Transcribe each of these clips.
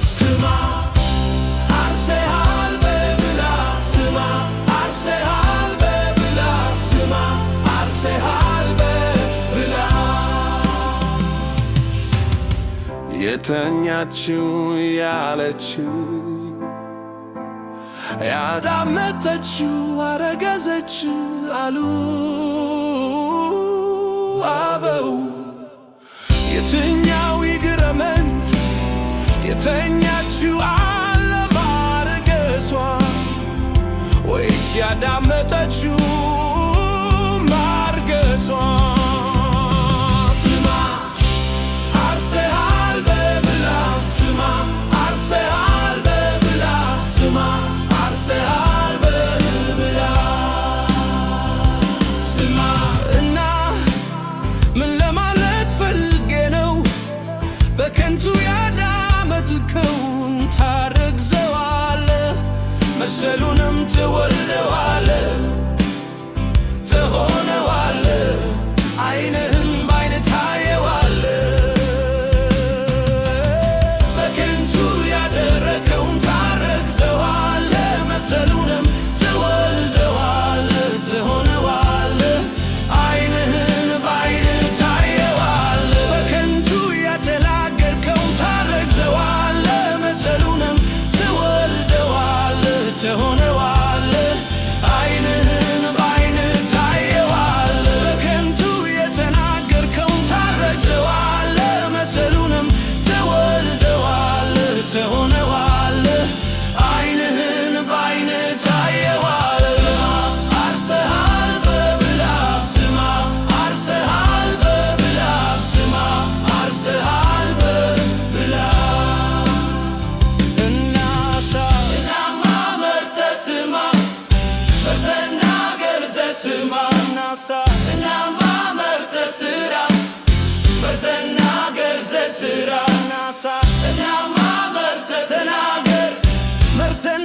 ስማ፣ አርሰሃል በብላ፣ ስማ፣ አርሰሃል በብላ፣ ስማ፣ አርሰሃል በብላ። የተኛችው ያለችው፣ ያዳመጠችው አረገዘች አሉ አበው። የትኛው ይግረመን? የተኛችው አለማርገዟ ወይስ ያዳመጠችው ማርገዟ? ስማ፣ አርሰሃል በብላ፣ ስማ፣ አርሰሃል በብላ፣ ስማ፣ አርሰሃል በብላ፣ ስማ። እና ምን ለማለት ፈልጌ ነው? በከንቱ ያዳመጥከውን ታረግዘዋለህ፣ መሰሉንም ትወልደዋለህ፣ ትሆነዋለህ፣ ዓይንህም በዓይንህ ታየዋለህ። በከንቱ ያደረከውን ታረግዘዋለህ፣ መሰሉንም ትወልደዋለህ፣ ትሆነዋለህ፣ ዓይንህን በዓይንህ ታየዋለህ። በከንቱ የተናገርከውን ታረግዘዋለህ፣ መሰሉንም ትወልደዋለህ፣ ትሆነዋለህ፣ ዓይንህን በዓይንህ ታየዋለህ። በከንቱ የተናገርከውን ታረግዘዋለህ፣ መሰሉንም ትወልደዋለህ፣ ትሆነዋለህ፣ ዓይንህን በዓይንህ ታየዋለህ። ስማ፣ አርሰሃል በብላ፣ ስማ፣ አርሰሃል በብላ፣ ስማ፣ አርሰሃል በብላ። እናሳ እናማ መርጠህ ስማ፣ መርጠህ ዘስማ። እናሳ እናማ መርጠህ ስራ፣ መርጠህ ዘስራ። እናሳ እናማ መርጠህ ተናገር፣ መርጠህ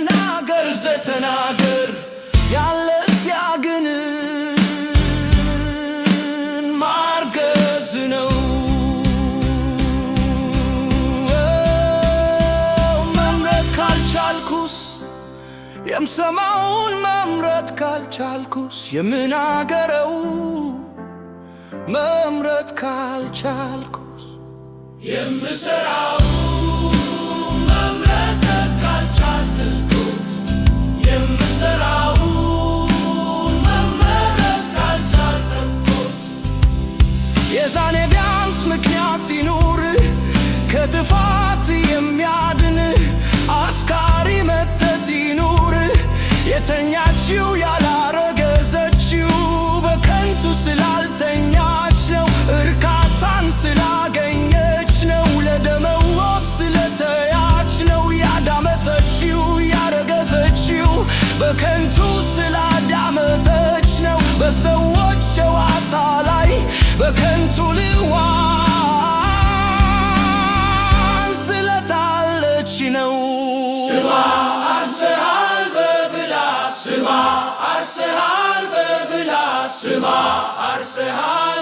ዘተናገር። ያለዚያ ግን ማርገዝ ነው። መምረጥ ካልቻልኩስ፣ የምሰማውን መምረጥ ካልቻልኩስ፣ የምናገረው መምረጥ ካልቻልኩስ፣ የምሰራው መምረጥ ካልቻልኩ፣ የምሰራው መምረጥ ካልቻልኩ፣ የዛኔ ቢያንስ ምክንያት ይኑርህ ከጥፋት የሚያድንህ፣ አስካሪ መጠጥ ይኑርህ። የተኛችው ያላረገዘችው በከንቱ ስላልተኛች ነው፣ እርካታን ስላገኘች ነው፣ ለደመወዝ ስለተያች ነው። ያዳመጠችው ያረገዘችው በከንቱ ስላዳመጠች ነው፣ በሰዎች ጨዋታ ላይ በከንቱ ልዋን ስለጣለች ነው። ስማ፣ አርሰሃል በብላ፣ ስማ፣ አርሰሃል በብላ፣ ስማ፣ አርሰሃል።